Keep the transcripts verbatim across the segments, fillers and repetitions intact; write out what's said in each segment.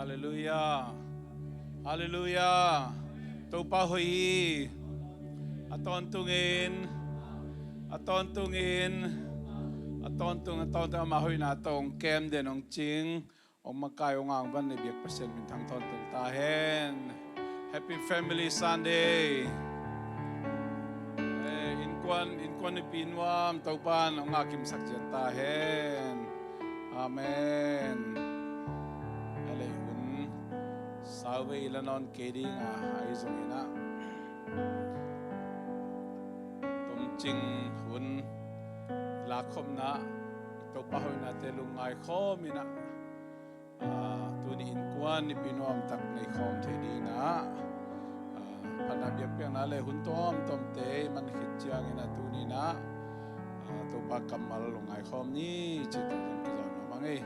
Halleluiah. Halleluiah. Topa hoih hi. A tawntungin, a tawntungin, a tawntung, a tawntung ama hoihna tawh hong kem den, hong cing, hong makai, hong angvan na biak Pasian minthang tawntung ta hen. Happy Family Sunday. Eh, innkuan, innkuan nipi nuam Topan hong ngahkimsak ciat ta hen. Amen. A lei hun sauvei la nawn kei ding a, ahi zongin ah tomcing hun lakkhopna, Topa hoihnate lungngai khawm in ah, ah, tuni innkuan nipi nuamtak nei khawm thei ding in ah, ah, phatna biakpiakna le hun tuamtuamte man khit ciangin ah tuni in ah, ah, Topa kammal lungngai khawm ni ci-in tawh zong kizawn nuam ing ei.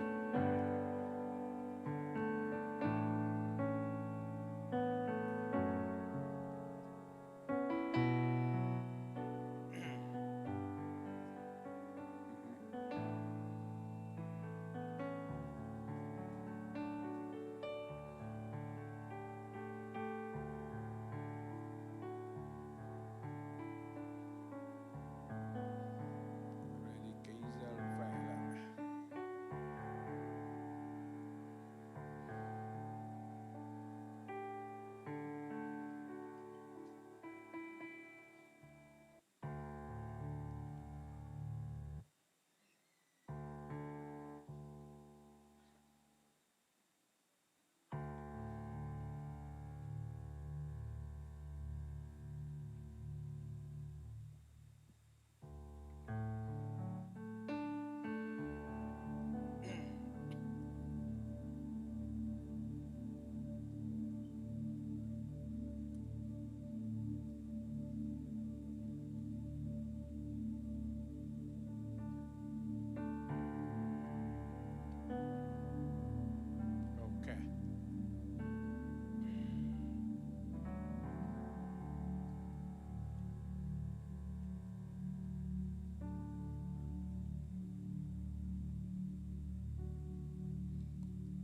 Okay.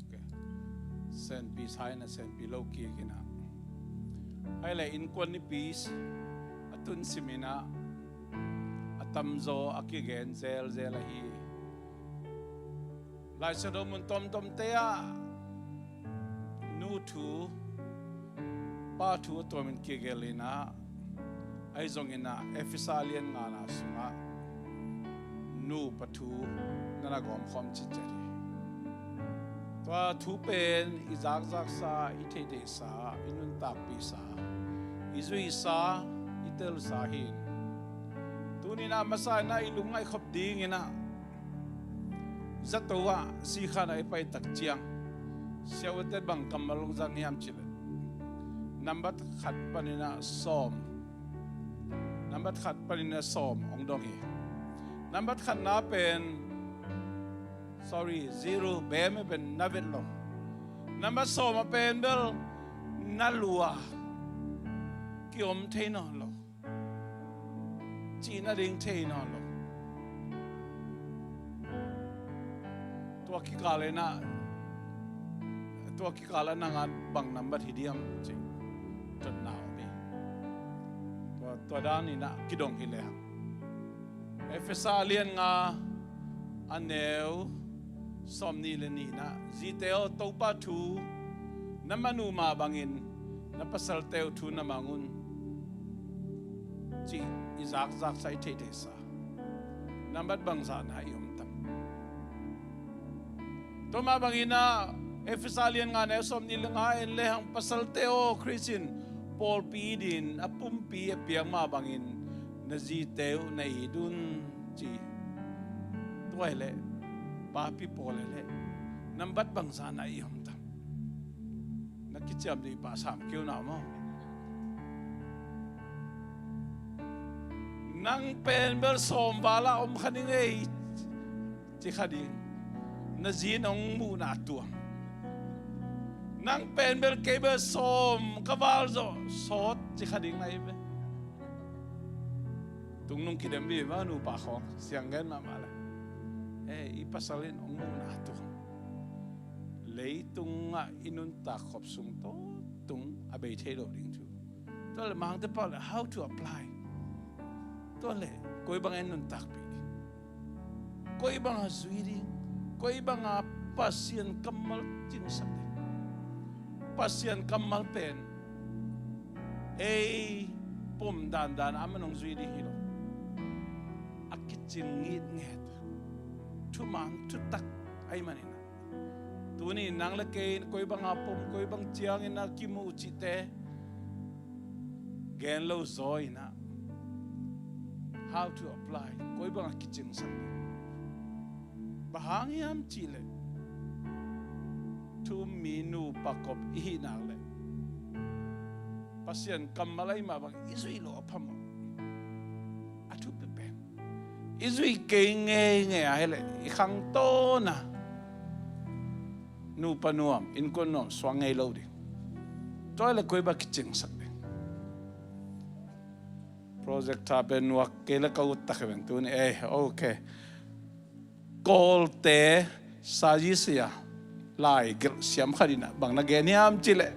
Okay. Senpi sa in ah, senpi lo kik in ah. Ahih leh innkuan nipi a tun sim in ah, a tamzaw a kigen zelzel ahi. Lai Siangtho mun tuamtuamte ah nu thu, pa thu a tuamin kigelh in ah, ahi zongin ah Efesa lian ngana sungah nupa thu na na gawmkhawm ciatciat hi. Tua thu pen i zakzaksa, i theihtheihsa, i nuntakpihsa, i zuihsa, i telsa hi. Tuni in ah masa in ah i lungngaih khop ding in ah, zato ah sikhan ah i pai tak ciang, siavuante bang kammal hong zang hiam cih leh, nambat khat panin ah sawm, nambat khat panin ah sawm hong dong hi. Nambat khatna pen, sorry, zero, bem pen na vet lo. Nambat sawm a pen bel na lua, kiom thei nawn lo, cih nading thei nawn lo. Tua kikal in ah, tua kikal ah nang a bang nambat hi diam cih dotna om hi. Tua, tua dan in ah kidong hi lehang, Efesa lian nga a neu sawmnih le nihna, zite aw, Topa thu na man uh mah bangin na pasalte uh thu na mang un, cih i zakzaksa, i theihtheihsa. Nambat bangzahna i om tam? Tua mah bangin ah Efesa lian nga neu sawmnih le nga en lehang, pasalte aw, Khrist in pawlpi dingin a pumpi a piak mah bangin na zite uh na it un, ci. Tua hi leh, papi pawl hi leh, nambat bangzahna i om tam? Na kiciam dih pah sam keu na maw? Nang pen bel sawm val ah om kha ning ei, ci kha ding. Na zi in hong muhna tuang. Nang pen bel, kei bel sawm ka val zawh sawt, ci kha ding na hi ve. Tungnung kidem vive maw, nupa khawng siang gen mahmah le. Eh, i pasal in hong muhna tuang. Leitungah i nuntak khop sung tawh tung a bei thei lo ding thu. Tua le Mangte pau le how to apply. Tua le koi bang en nuntakpih ding. Koi banga zui ding. Koi banga Pasian kammal cingsak ding. Pasian kammal pen ei pom dandan a man hong zui ding hi lo. A kicing ngitnget. Thuman thutak ahi manin. Tuni nang le kei in koi banga pom, koi bang ciangin a kimu cihte gen lo zaw in ah, how to apply, koi banga kicingsak ding. Bang hang hiam cihleh thu um mi nupa kop i hih nak leh Pasian kammal ahi mah bang i zuih loh a phamawh. A thupi pen i zuih kei ngeingei a hileh i khangtawna nupa nuam, innkuan nuam suak ngei lo ding. Tua hileh koi bang kicingsak ding. Project tha pen nuak kei le ka ut tak hi ven tuni. Eh, ok. Kawlte sazi sia lai gelh siam khat in ah bang na gen hiam cihleh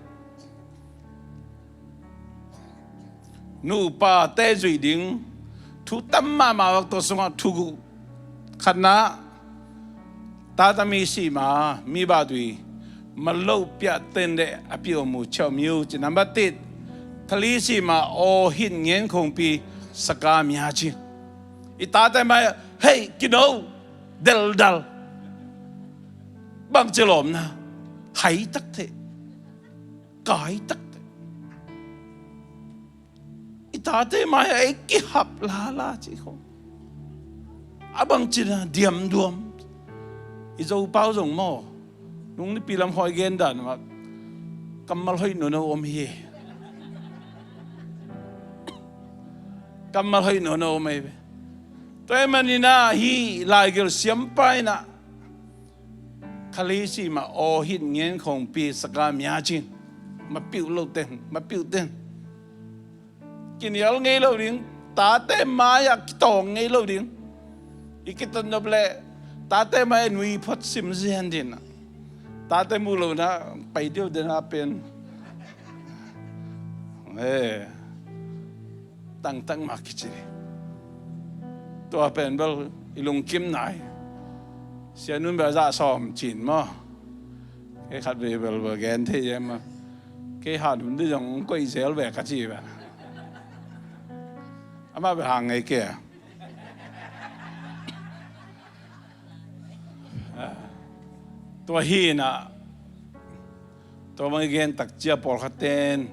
nupate zuih ding thu tam mahmah vak tua sungah thu khatna, tata mi sih ma mi bahtui ma loh piah ten le a piu mu cheu miu ci. Nambat tit, thali sih ma aw hin ngen khongpi saka mia ci. I tate mai hei kino deldal bang ci lawmna hai tak theh, kai tak theh. I tate mai a ei kihap lala ci khong a bang cina diamduam. I Zopau zong maw nung nipi lam hawi gen dan mah kammal hoih nono om hi. Kammal hoih nono om ahi ve. Tua ahih manin ah hih laigelh siampa in ah khalisi mah aw hin ngen khongpi saka mia cin ma piuh lo ten ma piuh ten kinial ngei lo ding. Tate mai-ah kitawng ngei lo ding. I kitatnop leh tate mai-ah nui phot simzian din ah tate muh lo na pai diu den ah pen eh tangtang mah kici ding. Tua pen bel i lungkim nai. Sianun bel zah sawm cin maw. Kei khat vei bel bel gen thei jem maw. Kei han hun dih zong koih zel ve ka ci ve. Amah bel hang ngei kei a. Tua hi inah tua bang i gen takcia pawlkhat ten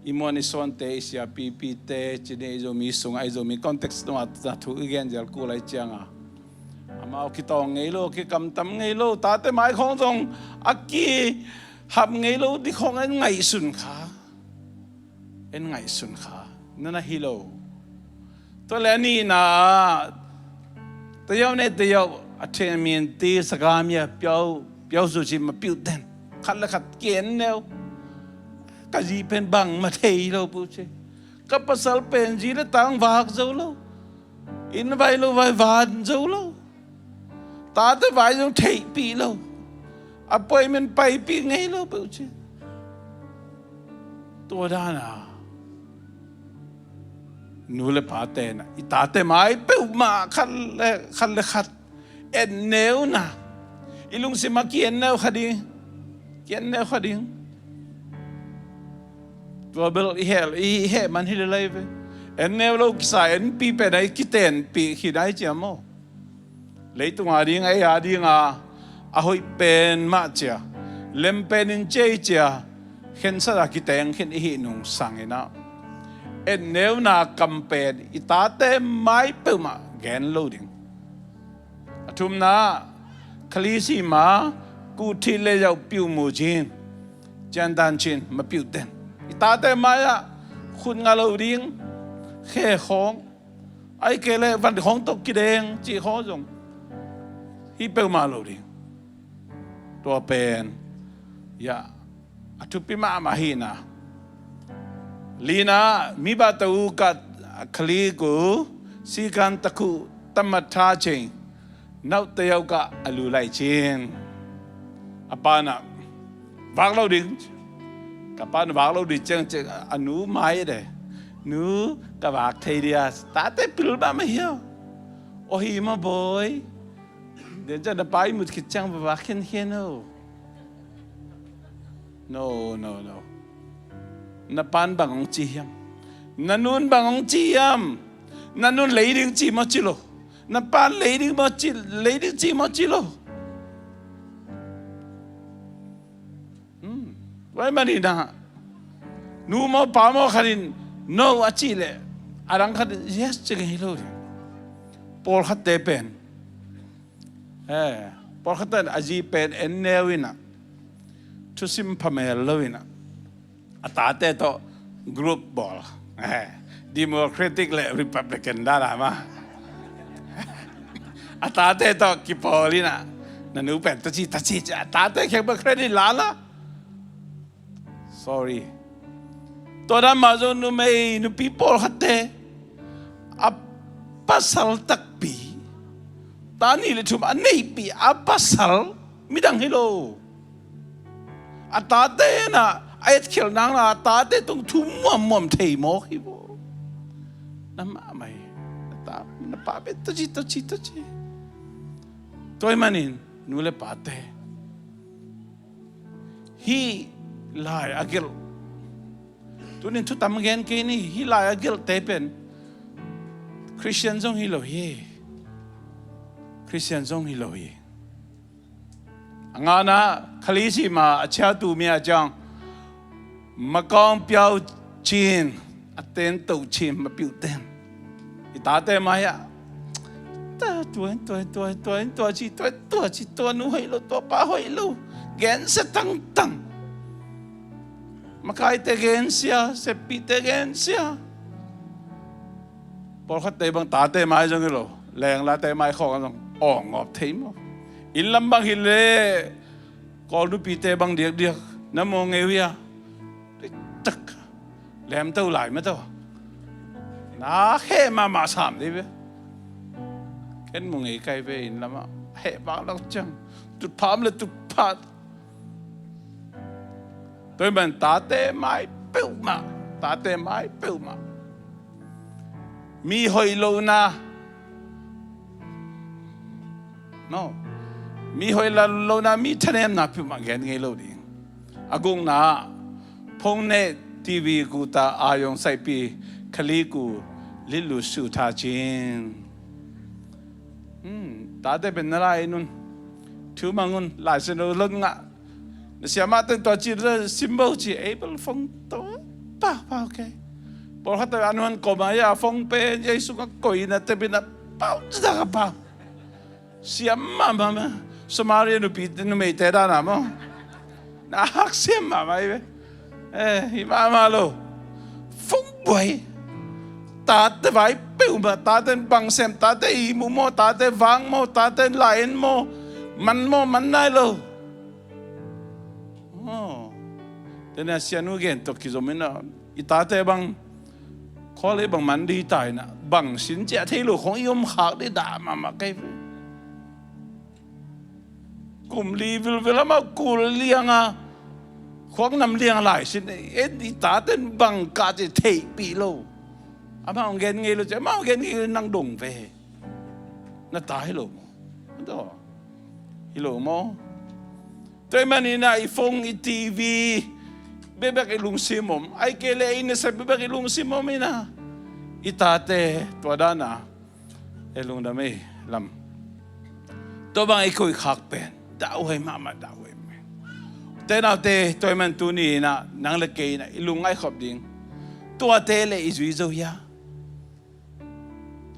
i muan i suante i siapipite cine i Zomi sungah i Zomi context nungah na thu i gen zel kul ai cianga amau kitawng ngei lo kikamtam ngei lo tate mai khawng zong a kihap ngei lo dih khawng en ngaihsun kha. En ngaihsun kha nana hi lo. Tua le a nihna ah tayau ne tayau a themin ti sakamia piau piau suci ma piuh ten khat le khat kien neu. Ka zi pen bang ma thei lo pu ci. Ka pasal pen zi le tang vak zo lo. Inn vai lo vai van zo lo. Tate vai zong theihpih lo. Appointment paipih ngei lo peuh ci. Tua dana nu le pa tena i tate mai peuhmah khat le khat le khat en neuna i lungsim a ki en neu kha ding. Ki en neu kha ding. Tua bel i heh i heh man hi le lai ve. En neu lo kisa enpi pen ai kitenpih hi nai cia maw. Leitunga ding ei a dinga a hoih pen mah cia lem pen in cia i cia khensat a kiteng khin i hih nung sanginah en neuna kam pen i tate mai peuhmah gen lo ding. A thumna khalisi ma kuthih le yauh piuh mu cin ciandan cin ma piuh den i tate mai-ah khut nga lo ding. Khe khawng ai kei le van khawng tawh kideng cih khawng zong hi peuhmah lo ding. Tua pen ya a thupi mahmah hina. Lina mi bata u ka khalik u sikan takhu tamat tha cing nauh tayau ka a lu lai cin. A pa na vak lo ding. Ka pa na vak lo ding ciang ciang a nu mai de. Nu, ka vak thei dia. Tate pil ba ma hiau. O hi ma boy. Den ciang na pa i mut khit ciang va vak khen khen o. No, no, no. Na pan bang ong ci hiam? Na nun bang ong ci hiam? Na nun lei ding ci ma ci lo. Na pan lei ding ma ci, lei ding ci ma ci lo. Hmm. Vai mani na. Nu maw pa maw khatin no a ci le. A dang khat yes ci ngei lo. Pawl khat te pen. Eh, pawl khat te a zi pen en neu ina. Thusim phamel lo ina. A tate tawh group bawl. Eh, Democratic le Republican dana ma. A tate tawh kipawl ina. Na nu pen taci, taci, a tate khek ba credit la la. Sorry. Tua dan mah zong numei, nupi pawl khatte. A pasal takpi. Ta nih le thum a neihpi, a pasal midang hi lo. A tate na a etkhial nang na a tate tung thu muammuam thei mawk hi bo. Na mahmah hi. Na ta, na pa bia taci, taci, taci. Tua ahih manin nu le pate. Hih lai a gelh. Tunin thu tam gen kei ni, hih lai a gelhte pen Christian zong hi lo hi. Christian zong hi lo hi. A ngana Khaleesi ma a ciatu mi a ciang Makawng Piau Cin a ten to cin ma piu ten. I tate mai ah. Ta tua, tua, tua, tua, tua ci, tua, tua ci, tua nu hoih lo, tua pa hoih lo. Gensia tangtang. Makaite gensia, seppihte gensia. Pawlkhatte bang tate mai zong hi lo. Lenglate mai khawng zong. Aw ngawp thei maw. Inn lam bang hi le. Kawl nupite bang diakdiak. Na maw ngei uh hia. Dik tak. Lemto lai mah tawh. Na heh mahmah sam dih ve. Ken mu ngei kai ve inn lamah. Heh bak lak ciang. Tutphah om le tutphah. Tua ahih man tate mai peuhmah. Tate mai peuhmah. Mi hoih lohna. No. Mi hoih lohna, mi thanemna peuhmah gen ngei lo ding. A gukna ah, phone neh, T V kuta, ayong saipih, khali ku, litlu su tha cin. Hmm, tate pen na lai in un. Thu mang un, lai sen lo lon ngah. Na siamah ten tua ci, sim bo ci, ei bel phone to. Pa, pa, okay. Pawlkhat a nuan kawm a, ya phone pen, ya i sungah koih na tepin a, pau, ci ta ka pa. Siam mahmah mah. Samaria nupi, numeite dan a maw. Na haksiam mahmah hi ve. Eh, hi mahmah lo. Phone buai. Tate vai peuhmah, tate bang sem, tate ihmu maw, tate vang maw, tate la-en maw, man maw, man nai lo. Oh. Tena sianu gen tawh kizom ina, i tate bang, khawlei bang man dih ta ina, bang sin ciah thei lo khong i om khak dih dah mahmah kei ve. Kum li vilvel amah kul lianga, khuak nam liang lai sin, en i taten bang kah ci theihpih lo. Amah hong gen ngei lo ci, amah hong gen ngei lo nang dong ve. Na ta hi lo maw? Hi lo maw? Tua ahih manin ah i phone, i T V bekbek i lungsim om. Ahih kei leh i nasep bekbek i lungsim om in ah i tate tua dan a ei lungdam ei lam. Tua bang i koih khak pen dahhuai mahmah, dahhuai mah. Te naute, tua ahih man tuni in ah nang le kei in ah i lungngaih khop ding. Tuate le i zui zo hia?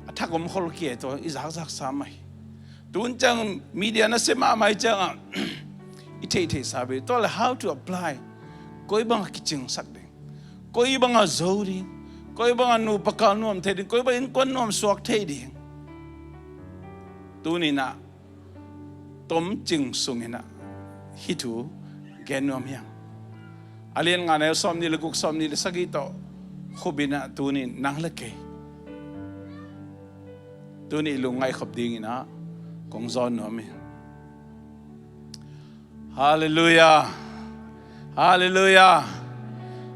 A thak om khol kia tua i zakzak sa mai. Tun ciang media nasia mahmah ciang ah i theihtheih sa ve. Tua le how to apply. Koi bang a kicingsak ding. Koi bang a zo ding. Koi bang a nupa kal nuam thei ding. Koi bang innkuan nuam suak thei ding. Tuni in ah tomcing sungin ah hih thu gen nuam hiam? A lian nga neu sawmnih le guk, sawmnih le sagih tawh khupin ah tuni nang le kei tuni i lungngaih khop dingin ah kong zawn nuam hi. Halleluiah. Halleluiah.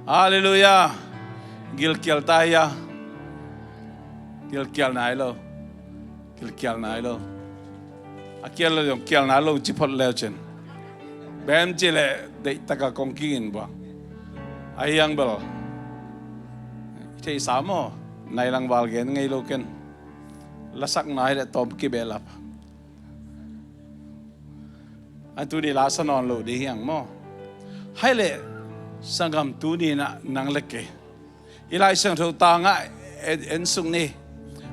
Halleluiah. Gilkial ta hia? Gilkial nai lo. Gilkial nai lo. A kial lo zong kial nai lo ci phot leu cin. Bem ci leh deihtaka kong kingin bua. A hiang bel i theihsa maw? Nai lang val gen ngei lo ken. Lasak nai leh tawm kibehlap. A tuni la sa nawn lo ding hiang maw? Hai leh sanggam tuni na nang le kei i Lai Siangtho tangah en, en suk ni.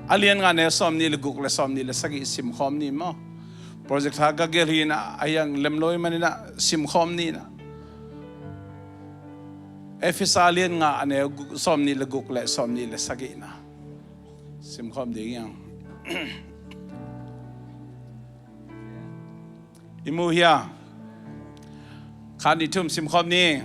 A lian nga neu sawm nih le guk le sawm nih le sagih simkhawm ni maw? Project ha ka gel hi na a hiang lem lo i manin ah simkhawm ni na. Efesa lian nga a neu guk, sawm nih le guk le sawm nih le sagih na simkhawm ding hiang. I mu hia? Khat nih thum simkhawm ni.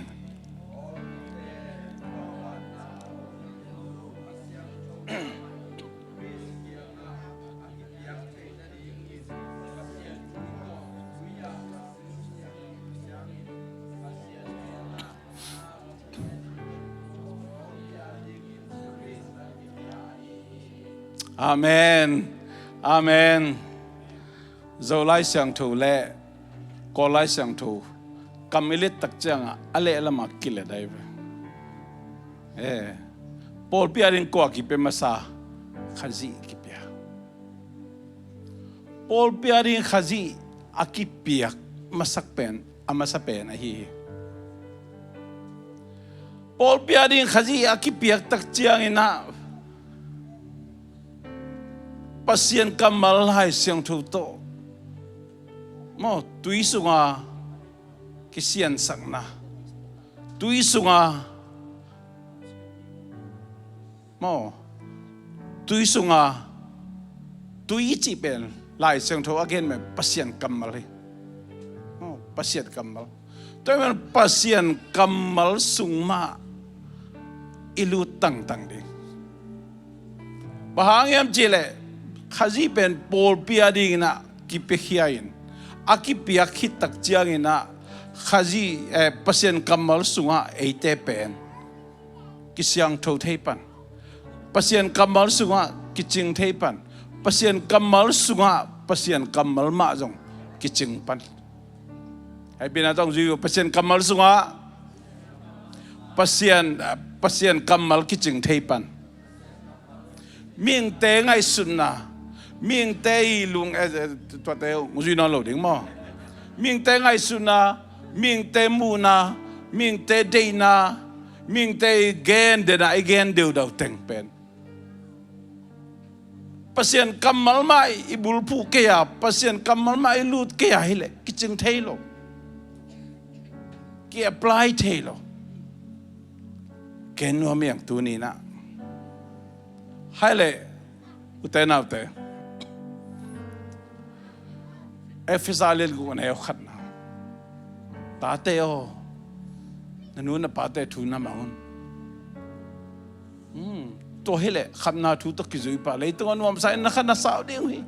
Amen. Amen. Zo Lai Siangtho le Kawl Lai Siangtho kam i let tak ciangah a lehlamah kilet ai ve. Eh, pawlpi a ding kua kipia masa? Khazih kipia. Pawlpi a ding Khazih a kipiak masak pen a masa pen ahi hi. Pawlpi a ding Khazih a kipiak tak ciangin ah Pasian kammal Lai Siangtho tawh maw, tui sunga kisiansakna, tui sunga maw, tui sunga, tui i cih pen Lai Siangtho a gen pen Pasian kammal hi. Maw, Pasian kammal. Tua pen Pasian kammal sung mah i lut tangtang ding. Bang hang hiam cih leh Khazih pen pawlpi a dingin ah kipiakhia in, a kipiak khit tak ciangin ah Khazih, eh, Pasian kammal sungah eite pen kisiangtho thei pan, Pasian kammal sungah kicing thei pan, Pasian kammal sungah Pasian kammal mah zong kicing pan. Hei pina tawng zui uh, Pasian kammal sungah Pasian, Pasian kammal kicing thei pan. Mihingte ngaihsutna, mihingte i lung, eh, eh, tuate zui nawn lo ding maw? Mihingte ngaihsutna, mihingte muhna, mihingte deihna, mihingte i gen dena i gen deudau teng pen Pasian kammal mah i bulphuh kei a, Pasian kammal mah i lut kei a hileh kicing thei lo, ki-apply thei lo. Ken nuam hiang tuni na. Hai leh, ute naute, Efesa lian guk a neu khatna. Tate aw, na nu na pate thu na mang un. Hmm, tua hileh khamna thu tawh kizui pah, leitung a nuamsa in na kha na sau ding uh hi.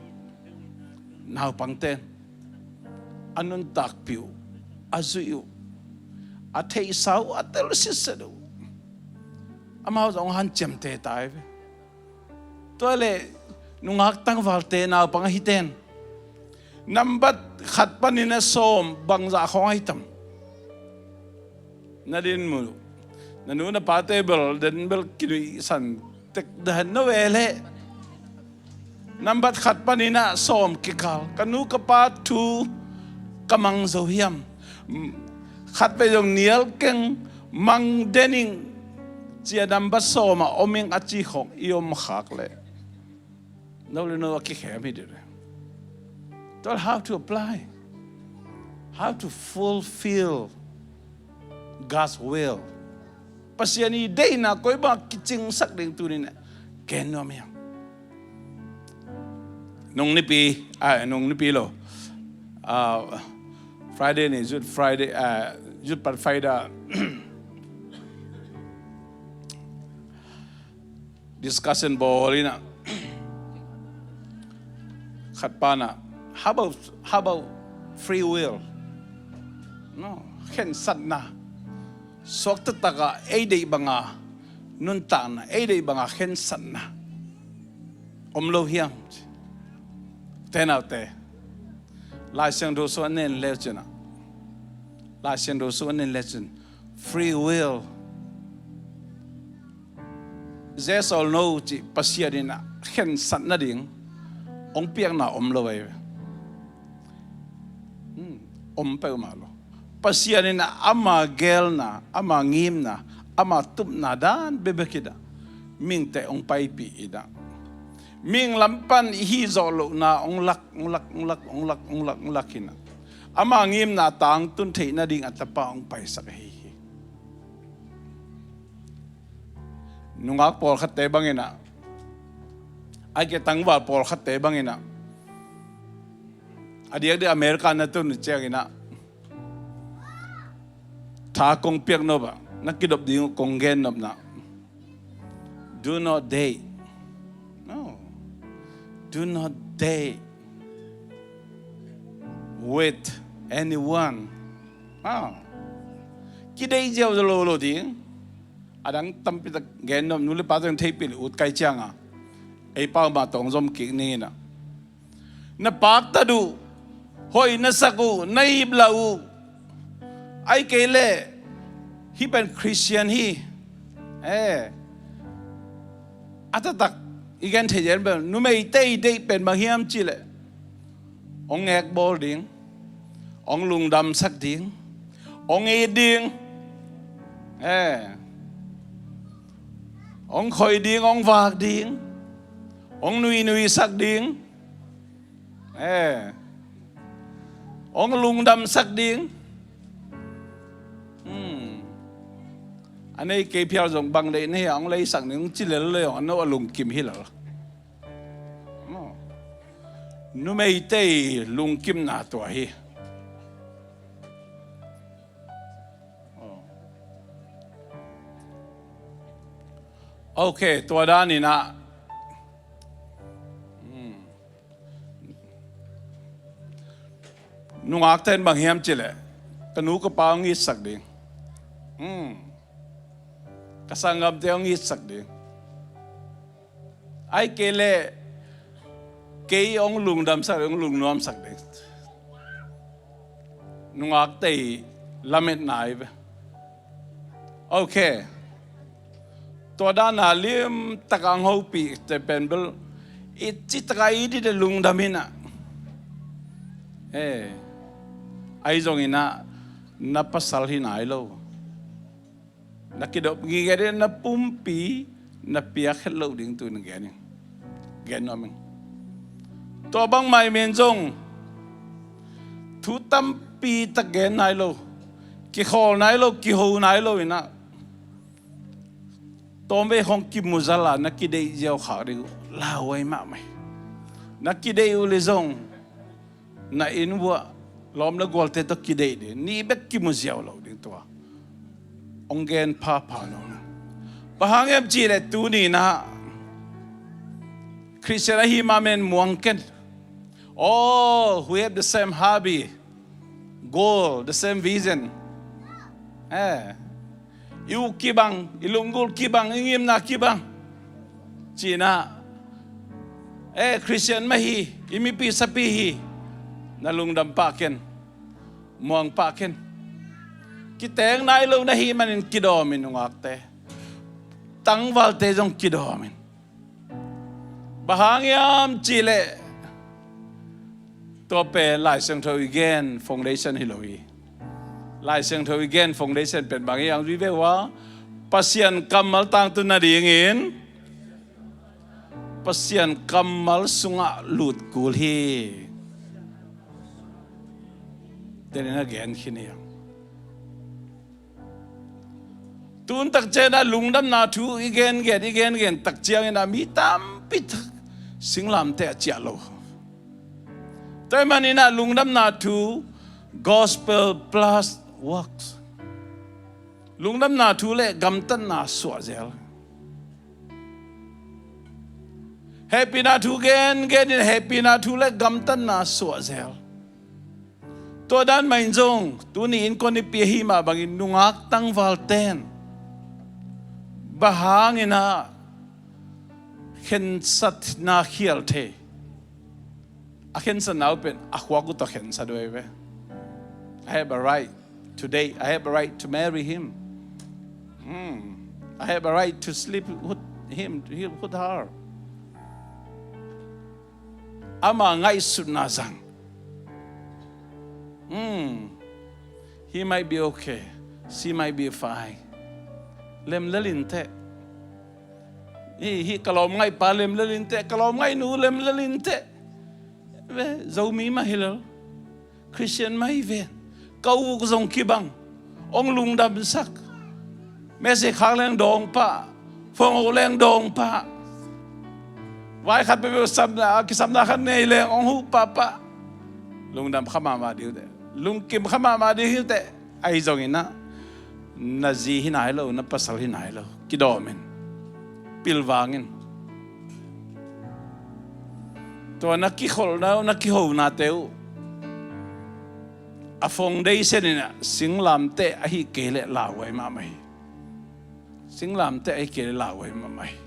Naupangte a nuntakpih uh, a zuih uh, a theihsa uh, a tel sitset uh, amau zong hanciamte tai ve. Tua leh nungak tangvalte, naupang ahiten, nambat khat panin a sawm bangzah khawng ahi tam? Na din mu, na nu na pate bel den bel kinuihsan tek dan na ve leh. Nambat khat panin a sawm kikal, ka nu ka pa thu ka mang zo hiam? Khat vei zong nial keng, mang den ing, cia nambat sawm a om ing a ci khawng i om khak leh no le no a kikhem hi dih. Tua how to apply, how to fulfill God's will. Pasian i deihna koi bang kicingsak ding tuni na ken nuam hiang. Nung nipi, ah, nung nipi lo. Ah, Friday ni, Youth Friday, ah, Youth Pathfinder discussion bawl in a, khat pa na, how about, how about free will? No, khensatna. Suakta takah ei deih banga nuntakna, ei deih banga khensatna om lo hiam? Tenaute, Lai Siangtho sung a nen le cin ah, Lai Siangtho sung a nen le cin, free will, yes or no cih Pasian in ah khensat nading hong piakna om lo ei ve. Hmm, om peuhmah lo. Pasian in ah ama geelna, ama ngimna, ama tupna dan bekbek in ah mihingte hong paipih in ah, mihing lam pan i hih zawh lohna hong lak, hong lak, hong lak, hong lak, hong lak, hong lak in ah, ama ngimna tangtun theih nading a Tapa hong paisak ahi hi. Nungak pawlkhatte bangin ah, ahih kei leh tangval pawlkhatte bangin ah, a diakdiak America na tun ciangin ah, tha kong piak nop ah, na kidop ding uh kong gen nopna, do not date. No. Do not date with anyone. Ah. Kideih ziau lo lo ding. A dang tampi tak gen nop, nu le pa teng theihpih le ut kai ciang a, ei pau mah tawh hong zom kik ning in ah, na paktat uh, hoih na sak uh, na iplah uh, ahih kei leh hih pen Christian hi. Eh, a taktak i gen thei zen pen, numeite i deih pen bang hiam cih leh, hong ngekbawl ding, hong lungdamsak ding, hong it ding, eh, hong khoi ding, hong vak ding, hong nuinuisak ding, eh, hong lungdamsak ding. Hmm. A nei kei phial zong bang deih na hia, hong leisak ning, hong ci lel le zong a no a lungkim hi lel. Numeite i lungkimna tua hi. Ok, tua dan in ah, hmm, nungakte in bang hiam cih leh, ka nu ka pa hong itsak ding, hmm, ka sanggamte hong itsak ding, ahih kei leh kei hong lungdamsak, hong lungnuamsak ding. Nungakte i lametna hi ve. Ok. Tua dan a limtak a hong hopihte pen bel, i cih tak a i deih lungdam in ah, eh, ahi zongin ah na pasal hi nai lo. Na kidop ngitnget in, na pumpi na piak het loh ding tu in gen in. Gen nuam ing. Tua bangmah i men zong thu tampi tak gen nai lo, kikhawl nai lo, kiho nai lo in ah, tawmvei khawng kimu zal a na kideih ziau khak ding uh lauhuai mahmah hi. Na kideih uh le zong na inn uah lawm le gualte tawh kideih ding, nih bek kimu ziau lo ding tua hong gen phapha lo na. Bang hang hiam cih leh tuni in ah Christian ahi mah men muang ken. All who have the same hobby, goal, the same vision. Eh, i uk kibang, i lunggulh kibang, i ngimna kibang. Ci in ah, eh, Christian mah hi, i mipi sapi hi. Na lungdam pah ken, muang pah ken. Kiteng nai lo na hih manin kidawm in, nungakte, tangvalte zong kidawm in. Bang hang hiam cih leh tua pen Lai Siangtho i gen foundation hi lo hi. Lai Siangtho i gen foundation pen bang hiam, vive wa, Pasian kammal tangtun nadingin Pasian kammal sungah lut kul hi. Tenin a gen khin hi. Tun tak ciangin ah lungdamna thu i gengen, i gengen tak ciangin ah mi tampi tak singlamteh ah ciah lo. Tua ahih manin ah lungdamna thu, gospel plus works. Lungdamna thu le gamtatna suahzel. Hehpihna thu gengen in hehpihna thu le gamtatna suahzel. Tua dan mah in zong tuni in konipi ahi mah bangin nungak tangvalten bang hangin ah khensatna khial thei? A khensatna uh pen a khuak uh tawh khensat uh hi ve. I have a right today. I have a right to marry him. Hmm. I have a right to sleep with him, with her. Ama ngaihsutna zang. Hmm. He might be okay. She might be fine. Lemlel inteh. Hi, hi ka lawm ngaihpa lemlel inteh, ka lawm ngaihnu lemlel inteh. Ve, Zomi mah hi lo. Christian mah hi ve. Ka uk zong kibang. Ong lungdamsak. Message khak leng dawng pah. Phone leng dawng pah. Vai khat peuhpeuh samna, a kisamna khat nei leng ong huh pahpah. Lungdam kha mahmah ding uh teh. Lungkim kha mahmah ding uh teh. Ahi zongin ah na zi hi nai lo, na pasal hi nai lo. Kidawm in. Pilvang in. Tua na kikholhna uh, na kihonate uh, a foundation in ah singlamteh ahi kei leh lauhuai mahmah hi. Singlamteh ahi kei leh lauhuai mahmah hi.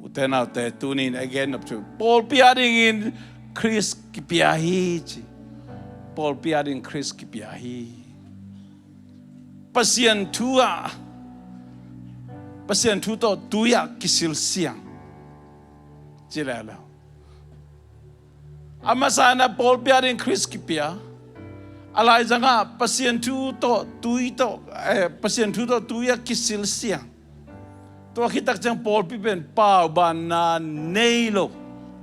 Ute naute, tuni in a gen nop thu, pawlpi adingin Khrist kipia hi ci. Pawlpi adingin Khrist kipia hi. Pasian thu ah, Pasian thu tawh tui ah kisilsiang ci leh lo. A masa in ah pawlpi adingin Khrist kipia. A laizang ah Pasian thu tawh tui tawh, eh, Pasian thu tawh tui ah kisilsiang. Tua khit tak ciang pawlpi pen paubanna nei lo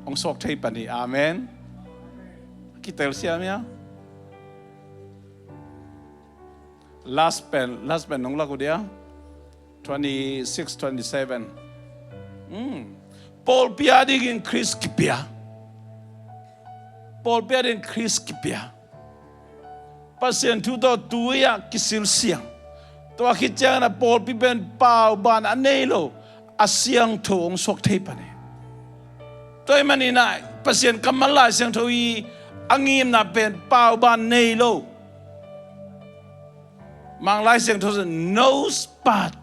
hong suak thei pan hi. Amen. Kitelsiam hia? Last pen, last pen nong lak uh dia. Twenty-six, twenty-seven. Hmm. Pawlpi adingin Khrist kipia. Pawlpi adingin Khrist kipia. Pasian thu tawh tui ah kisilsiang. Tua khit ciangin ah pawlpi pen pauban a nei lo, a siangtho hong suak thei pan hi. Tua ahih manin ah Pasian kammal Lai Siangtho i a ngimna pen pauban nei lo. Mang Lai Siangtho in no spot,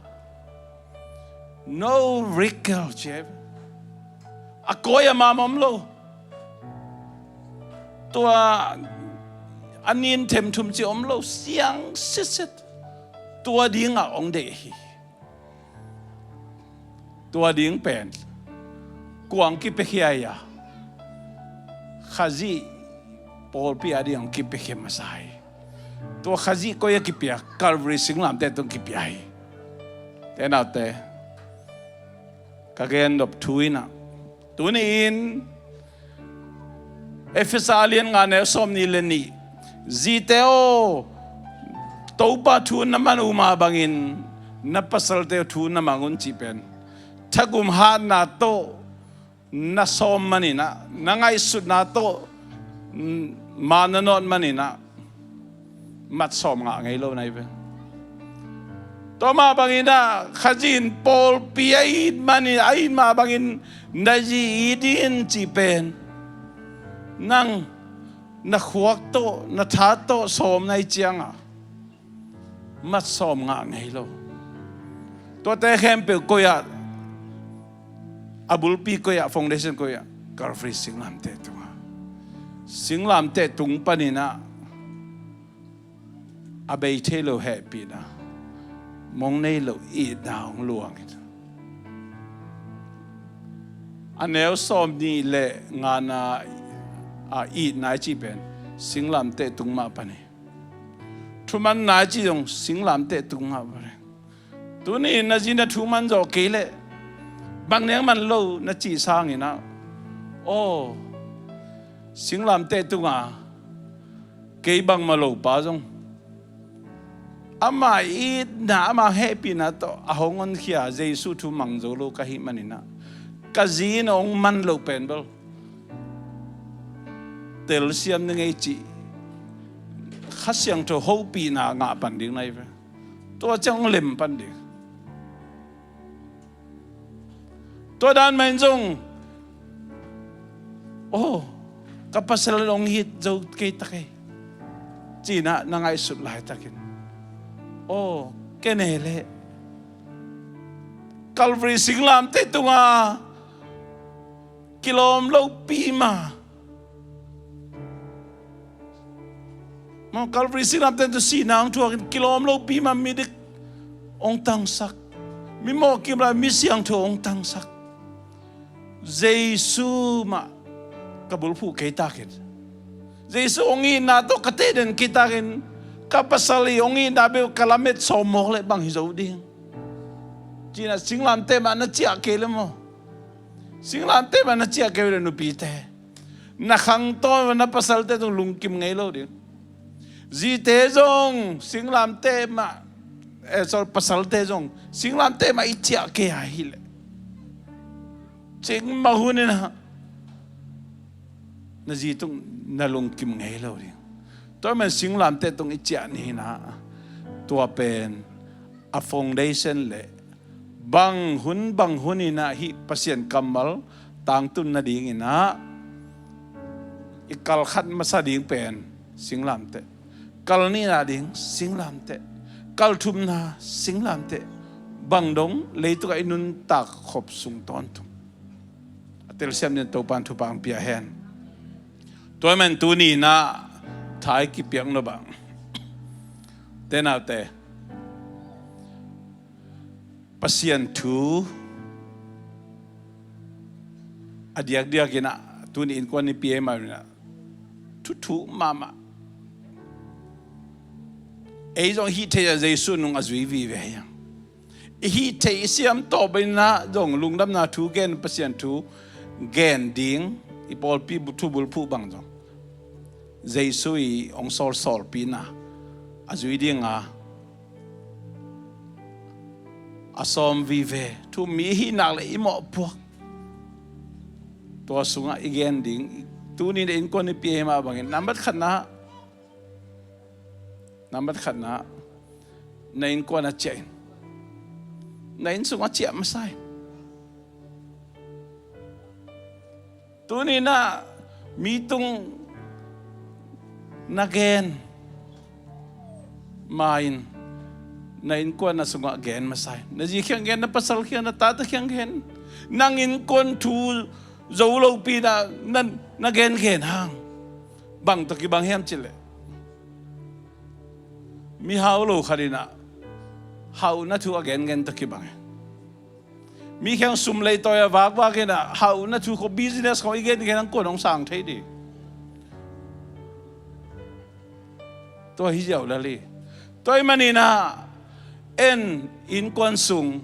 no wrinkle ci hi. A kawi a mam om lo. Tua a nin themthum ci om lo, siang sitset. Tua dingah hong deih hi. Tua ding pen kua hong kipiakhia hia? Khazih pawlpi ading hong kipiakhia masa hi. Tua Khazih koi ah kipia? Calvary singlamteh tung kipia hi. Ute naute, ka gen nop thu in ah, tuni in Efesa a lian nga neu sawmnih le nih, zite aw, Topa thu na man uh mah bangin na pasalte uh thu na mang un cih pen thagum hatna tawh na sawm manin ah, na ngaihsutna tawh, mm, ma na nawt manin ah, mat sawm ngah ngei lo na hi ve. Tua mah bangin ah Khazih in pawlpi a it manin, a it mah bangin na zi it in cih pen nang na khuak tawh, na tha tawh sawm na hih ciangah mat sawm ngah ngei lo. Tuate khempeuh koi ah, a bulpi koi ah, foundation koi ah? Calvary singlamteh tungah. Singlamteh tung panin ah a bei thei lo hehpihna, mong nei lo itna hong luang hi. A neu sawmnih le ngana a itna i cih pen singlamteh tung mah pan hi. Thumanna i cih zong singlamteh tung mah pan hi. Tuni in na zi na thu man zawh kei leh, bang neng man lo na cih sangin ah, aw, singlamteh tunga kei bangmah lopa zong ama itna, ama hehpihna tawh a hong honkhia Jesu thu mang zo lo ka hih manin ah, ka zi in hong man loh pen bel telsiam ni ngei cih Kha Siangtho hopihna ngah pan ding na hi ve. Tua ciang hong lem pan ding. Tua dan mah in zong, aw, Ka pasal in hong it zo kei ta kei, ci-in ah na ngaihsut laitakin, aw, ken e leh Calvary singlamteh tungah kilawm lopi mah, maw, Calvary singlamteh tung sihna hong thuakin kilawm lopi mah midik hong tangsak, mi mawhkim lai mi siangtho hong tangsak Jesu mah ka bulphuh kei takin, Jesu hong itna tawh ka teiden kei takin, ka pasal i hong itna bek ka lamet sawm mawk leh bang hi zo ding? Ci-in ah singlamteh mah na ciah kei leh maw, singlamteh mah na ciah kei leh nupite, na khangtawn na pasalte tung lungkim ngei lo ding. Zite zong singlamteh mah, eh, sorry, pasalte zong singlamteh mah i ciah kei a hileh, cikmah hun in ah na zi tung na lungkim ngei lo ding. Tua ahih manin singlamteh tung i ciah ni in ah, tua pen a foundation leh bang hun bang hun in ah hih Pasian kammal tangtun nadingin ah, i kal khat masa ding pen singlamteh, kal nihna ding singlamteh, kal thumna singlamteh, bang dong leitung ah i nuntak khop sung tawntung a telsiam dingin Topa'n thupha hong pia hen. Tua ahih manin tuni in ah tha i kipiak nop ah, te naute, Pasian thu a diakdiak in ah tuni innkuan nipi ahih manin ah thuthuk mahmah. Ei zong hih thei a Jesu nung a zui vive hi hang. I hih theih i siam tawh bangin ah zong lungdamna thu gen, Pasian thu gen ding, i pawlpi bu-, thubulphuh bang zong Jesu i hong sawlsawlpihna a zui dinga a sawm vive thu mi i hih nak leh i mawhpuak. Tua sungah i gen ding, tuni na innkuan i pia hi mah bangin nambat khatna, nambat khatna, na innkuan a ciah in, na inn sungah ciah masa in. Tuni in ah mi tung na gen ma in, na innkuan a sungah gen masa in. Na zi kiang gen, na pasal kiang, na tate kiang gen. Nang innkuan thu zo lopi na, na, na gengen hang. Bang tawh kibang hiam cih leh, mi hau lo khat in ah hauhna thu a gengen tawh kibang hi. Mi kiang sum leitawi a vakvak in ah hauhna thu khawng, business khawng i gengen hang kua'n hong sang thei ding? Tua hi ziau lel hi. Tua ahih manin ah en, innkuan sung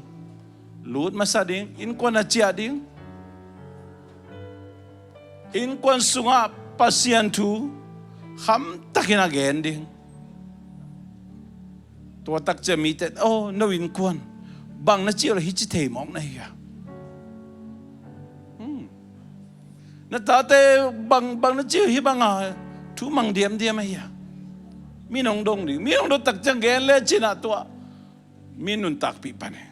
lut masa ding, innkuan a ciah ding. Innkuan sungah Pasian thu khamtakin a gen ding. Tua tak ciang mite, "Oh, no innkuan bang na ci uh leh hih ci thei mawk na hi a? Hmm. Na tate bang, bang na ci uh hih banga thu mang diamdiam ahi a?" Mi nong dong ding, mi nong dong tak ciang gen le cin ah tua mi nuntakpih pan hi.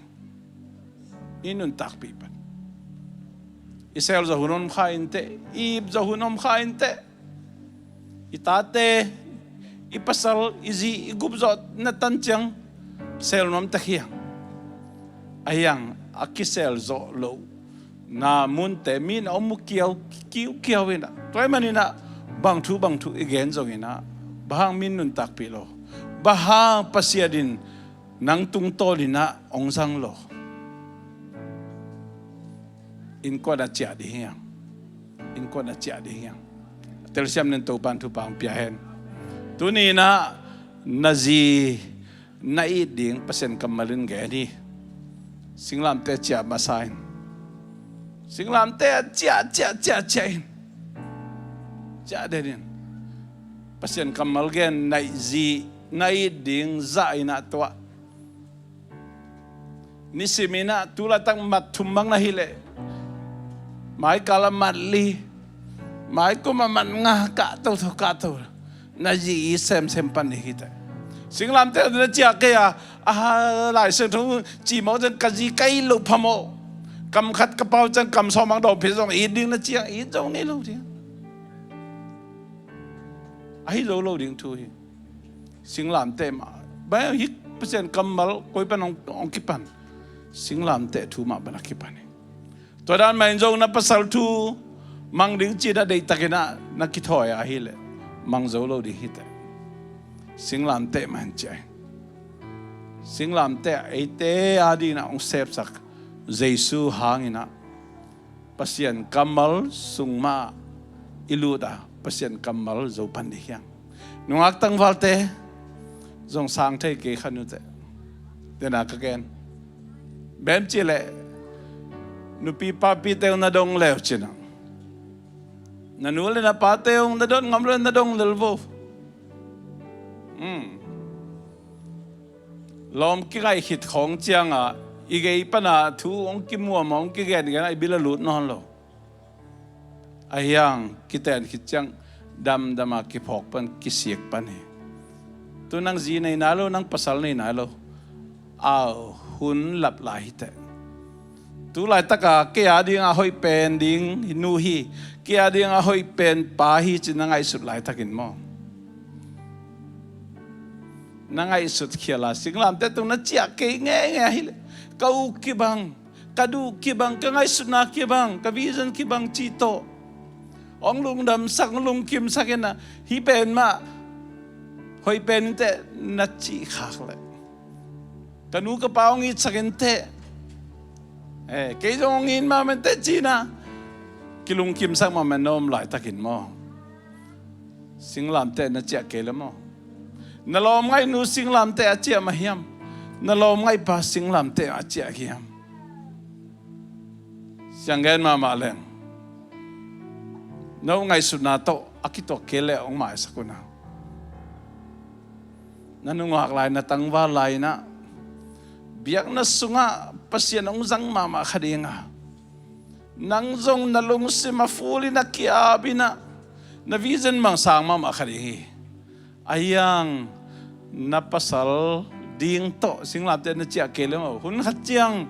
Mi nuntakpih pan. I sel zawh hun om kha inteh, i ip zawh hun om kha inteh. I tate, i pasal, i zi, i gup zawh na tan ciang sel nuam tak hi hang. Ahi hang a kisel zawh loh na munte mi na om uh kiau, kiukiau in ah. Tua ahih manin ah bang thu bang thu i gen zongin ah, bang hang mi nuntakpih lo? Bang hang Pasian in nang tungtawn in ah hong zang lo? Innkuan a ciah ding hi hang. Innkuan a ciah ding hi hang. Telsiam nen, Topa'n thupha hong pia hen. Tuni in ah na zi na it ding Pasian kammal in gen hi. Singlamteh ciah masa in. Singlamteh a ciah, ciah, ciah, ciah in. Ciah den in. Pasian kammal gen, na zi na it ding zah in ah tuah. Nisim in ah tu laitak mat thum bang na hih leh, mai kal ah mat li, mai kum ah mat nga, kah toto, kah toto. Na zi it semsem pan ding hi teh. Singlamteh na ciah kei a, a, Lai Siangtho cimawh ciang ka zi ka it loh phamawh. Kam khat ka pau ciang kam sawm bang dawng phei zong it ding na ciah, it zong nei lo ding. Ahi zo lo ding thu hi. Singlamteh mah. Bai hi, Pasian kammal koi pan hong, hong kipan? Singlamteh thu mah pan a kipan hi. Tua dan mah in zong na pasal thu mang ding ci-in a deihtakin ah na kithawi ahih leh mang zo lo ding hi teh. Singlamteh mah in ci-a hi. Singlamteh eite adingin ah hong sepsak Jesu hangin ah Pasian kammal sung mah i lut a, Pasian kammal zo pan ding hi hang. Nungak tangvalte zong sang thei kei kha nu teh. Dena ka gen bang hiam cih leh, nupi papite uh na dong leu cin ah, na nu le na pate uh na dot ngam leh na dong lel vo. Hmm. Lawm kingaih khit khawng ciangah i gei pana thu hong kimuam, hong kigengen a, i bil a lut nawn lo. Ahi hang kiten khit ciang damdam a kiphawk pan, kisik pan hi. Tu nang zi nei nai lo, nang pasal nei nai lo. Au, hun lap lai hi teh. Tu laitaka kei adinga hoih pen ding nu hi, kei adinga hoih pen pa hi ci-in na ngaihsut laitakin maw, na ngaihsut khial a, singlamteh tung na ciah kei ngeingei ahih leh, ka uk kibang, ka duh kibang, ka ngaihsutna kibang, ka vision kibang cih tawh hong lungdamsak, hong lungkimsak in ah, hih pen mah hoih pen inteh na cih khak leh, ka nu ka pa hong itsak inteh, eh, kei zong hong it mahmah inteh ci-in ah kilungkimsak mahmah na om laitakin maw, singlamteh na ciah kei leh maw? Na lawmngaih nu singlamteh a ciah mah hiam? Na lawmngaih pa singlamteh a ciah hiam? Siang gen mahmah leng, no ngaihsutna tawh a kituak kei leh hong maisak un ah. Na nungak lai, na tangval lai-in ah biakna sungah Pasian hong zang mahmah kha ding a, nang zong na lungsim a full in ah, ki-ap in ah, na vision bang sang mahmah kha ding hi. Ahi hang na pasal ding tawh singlamteh na ciah kei leh maw, hun khat ciang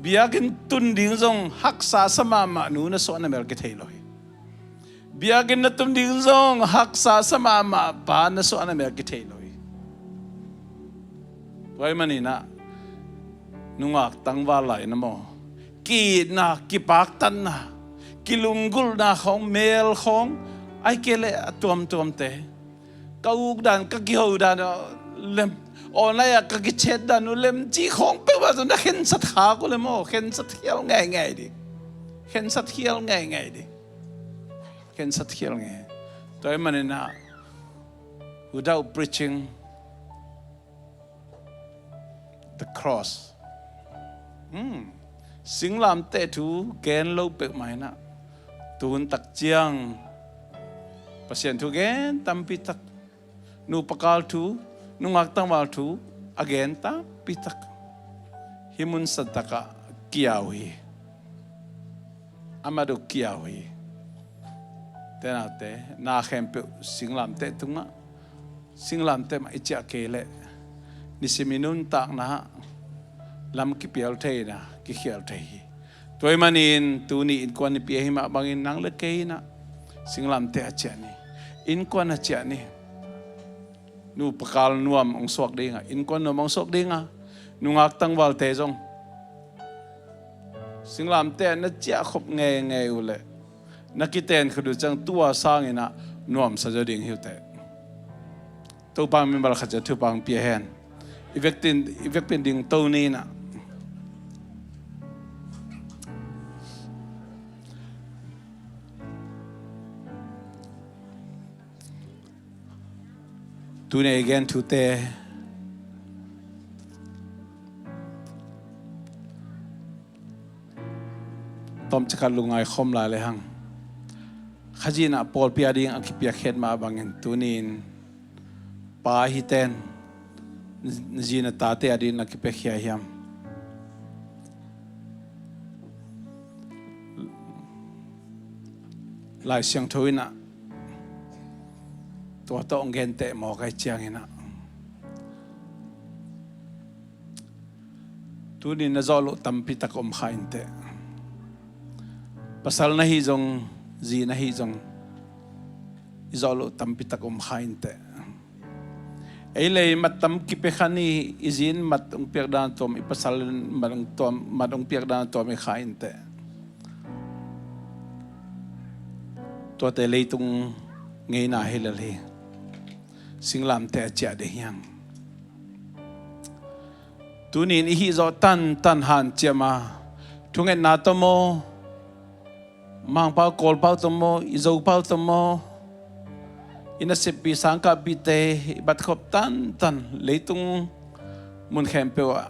biakinn tun ding zong haksa sa mahmah nu na suah na mel kithei lo hi. Biakinn na tun ding zong haksa sa mahmah pa na suah na mel kithei lo hi. Tua ahih manin ah nungak tangval lai-in ah maw, ki-itna, kipaktatna, kilunggulhna khawng, mel khawng, ahih kei leh a tuamtuamte, ka uk dan, ka kiho dan uh lem, online ah ka kichat dan uh lem cih khawng peuhmah tawh na khensat khak uh leh maw, khensat khial ngeingei ding. Khensat khial ngeingei ding. Khensat khial ngei. Tua ahih manin ah, without preaching the cross, hmm, singlamteh thu gen lo peuhmah in ah, tuhun tak ciang Pasian thu gen tampi tak, nupa kal thu, nungak tangval thu a gen tampi tak hih mun santak ah kiau hi. Amat uh kiau hi. Te naute, na khempeuh singlamteh tungah, singlamteh mah i ciah kei leh, nisim i nuntakna ah lam kipial thei in ah, kikhial thei hi. Tua ahih manin tuni innkuan nipi ahih mah bangin nang le kei in ah singlamteh a ciah ni. Innkuan a ciah ni. Nupa kal nuam hong suak ding a, innkuan nuam hong suak ding a, nungak tangvalte zong singlamteh ah na ciah khop ngeingei uh leh, na kiten khit uh ciang tua sangin ah nuamsa zaw ding hi uh teh. Topa mimal khat ciat thupha hong pia hen. I vekpi in, i vekpi in dingto ni in ah. Tuni i gen thute tawmcik khat lungngai khawm lai lehang, Khazih in ah pawlpi ading a kipiakkhiat mah bangin tuni-in pa hite in na zi na tate ading na kipiakhia hiam? Lai Siangtho in ah tua tawh hong genteh mawk ahih ciangin ah, tuni na zawh loh tampi tak om kha inteh. Pasal na hih zong, zi na hih zong, i zawh loh tampi tak om kha inteh. Ei lei mat tam kipia kha ni, i zi in mat hong piak dan a tuam, i pasal in mat hong tuam, mat hong piak dan a tuam hi kha inteh. Tuate leitung ngeina hi lel hi. Singlamteh a ciah ding hi hang. Tuni in i hih zawh tantan hanciam a, thungetna tawh maw, Mangpau Kawlpau tawh maw, i Zopau tawh maw, i naseppi sangkahpihte i batkhop tantan, leitung mun khempeuh ah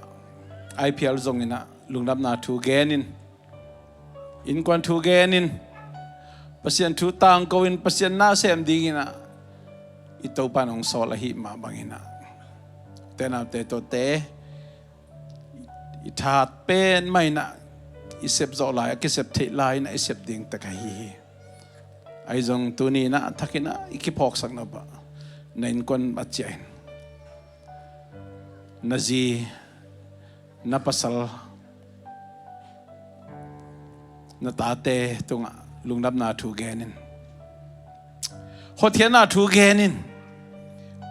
I P L zongin ah lungdamna thu genin, innkuan thu genin, Pasian thu tangko in, Pasian na sem dingin ah i Topa in hong sawl ahih mah bangin ah, ute naute, tuate i thahat pen mah in ah, i sep zawh lai, a kisep theih lai in ah i sep ding tek ahi hi. Ahi zong tuni in ah a thakin ah i kiphawksak nop ah, na innkuan a ciah in, na zi, na pasal, na tate tungah lungdamna thu genin, hotkhiatna thu genin.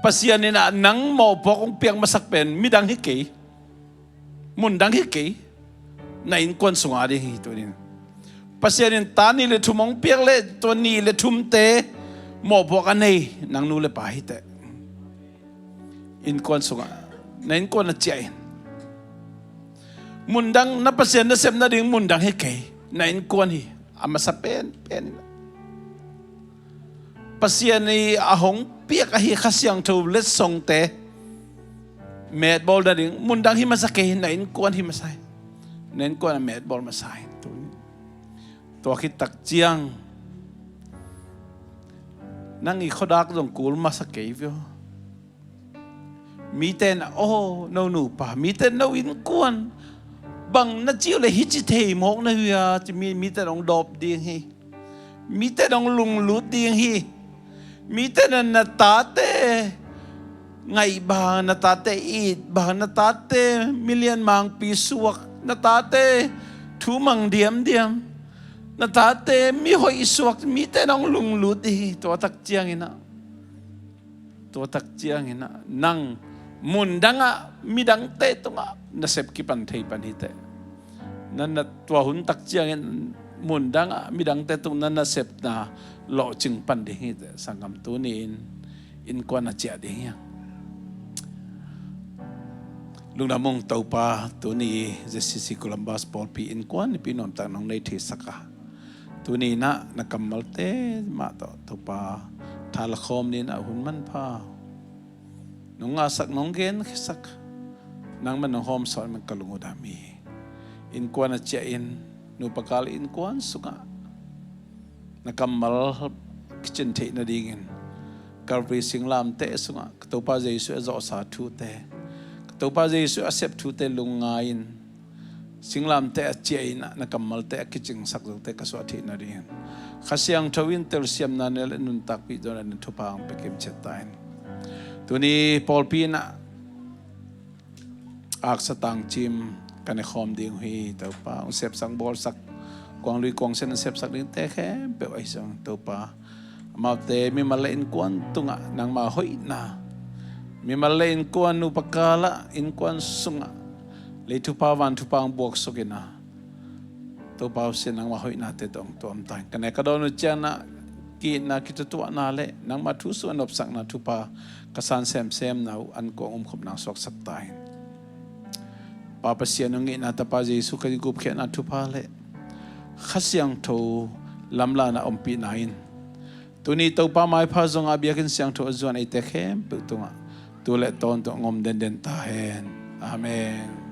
Pasian in ah nang mawhpuak hong piak masak pen midang hi kei, mundang hi kei, na innkuan sungah ding hi. Tuni in Pasian in ta nih le thum hong piak leh, tua nih le thumte mawhpuak a nei nang nu le pa hi teh. Innkuan sungah, na innkuan a ciah in. Mundang, na Pasian nasep nading mundang hi kei, na innkuan hi. A masa pen pen in ah, Pasian in a hong piak ahi Kha Siangtho letsongte metbawl nading mundang hi masa kei, na innkuan hi masa hi. Na innkuan a metbawl masa hi. Tua khit tak ciang nang i khuadak zong kul masa kei vio. Mite in ah, "Aw, no nupa, mite in no innkuan bang na ci uh leh hici thei mawk na hi uh hia?" ci, mi, mite in hong dawp ding hi. Mite in hong lunglut ding hi. Mite in ah na tate ngaih bang, na tate it bang, na tate milian mangpi suak, na tate thu mang diamdiam, na tate mihoih suak, mite in hong lunglut ding hi. Tua tak ciangin ah, tua tak ciangin ah nang mundang ah midangte tungah nasep kipan thei pan hi teh. Na, na tua hun tak ciangin mundang ah midangte tung na nasepna lawhcing pan ding hi teh. Sanggam, tuni in innkuan a ciah ding hi hang. Lungdam ung Topa, tuni Z C C Columbus pawlpi innkuan nipi nuamtak nong nei theisak a, tuni in ah na kammalte mah tawh Topa tha la khawm ni in ah hun manpha nong ngahsak, nong genkhiasak, nangman nong hawmsawn man ka lung uh dam hi. Innkuan a ciah in, nupa kal innkuan sungah na kammal kicin theih nadingin, Calvary singlamteh sungah ka Topa Jesuh a zawhsa thute, ka Topa Jesuh a sep thute lungngai in, singlamteh a ciah in ah na kammalte a kicingsak zote ka suah theih nadingin, Kha Siangtho in telsiamna ne le nuntakpih dona na thupha hong pia kimciat ta in. Tuni pawlpi in ah aksa tangcim ka ne khawm ding uh hi Topa. Hong sepsak bawlsak, kuang lui kuang sen hong sepsak dingte khempeuh ahi zong Topa, amaute mimal le innkuan tungah nangma hoihna, mimal le innkuan, nupa kal ah innkuan sungah lei thupha van thupha hong buaksuk in ah, Topa uh sin nangma hoihnate tawh hong tuam ta in. Ka ne ka dawn uh ciangin ah ki-itna, kithutuahna le nangma thu sungah nopsakna thupha ka san semsemna uh an kuang umkhopna hong suaksak ta in. Pa Pasian, hong itna Tapa Jesuh Khrih gupkhiatna thupha le Kha Siangtho lamlahna ompihna in tuni Topa maipha zongah biakinn siangtho a zuan eite khempeuh tungah tu le tawntung hong om denden ta hen. Amen.